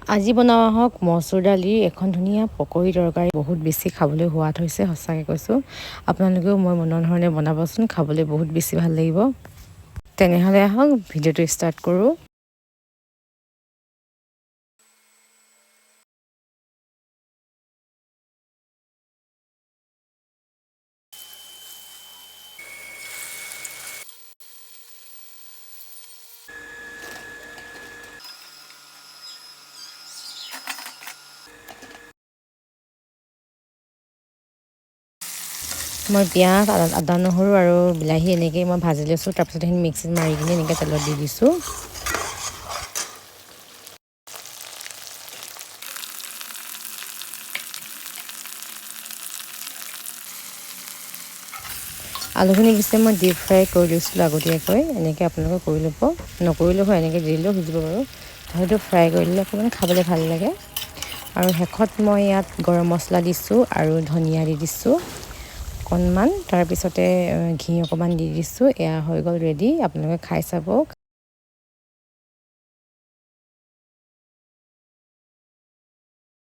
আজি বনাওঁ আহক মচুৰ দালিৰ এখন ধুনীয়া পকৰী তৰকাৰী। বহুত বেছি খাবলৈ সোৱাদ হৈছে, সঁচাকৈ কৈছোঁ। আপোনালোকেও মই বনোৱা ধৰণে বনাবচোন, খাবলৈ বহুত বেছি ভাল লাগিব। তেনেহ'লে আহক ভিডিঅ'টো ষ্টাৰ্ট কৰোঁ। মই পিঁয়াজ, আদা, নহৰু আৰু বিলাহী এনেকৈ মই ভাজি লৈছোঁ। তাৰপিছত সেইখিনি মিক্সিত মাৰি কিনে এনেকৈ তেলত দি দিছোঁ। আলুখিনি পিছে মই ডিপ ফ্ৰাই কৰি লৈছিলোঁ আগতীয়াকৈ। এনেকৈ আপোনালোকে কৰি ল'ব, নকৰিলেও হয়, এনেকৈ দি দিলেও সিজিব বাৰু। তথাপিতো ফ্ৰাই কৰি দিলে অকণমান খাবলৈ ভাল লাগে। আৰু শেষত মই ইয়াত গৰম মছলা দিছোঁ আৰু ধনিয়া দি দিছোঁ অকণমান। তাৰপিছতে ঘি অকণমান দি দিছোঁ। এয়া হৈ গ'ল ৰেডি, আপোনালোকে খাই চাব।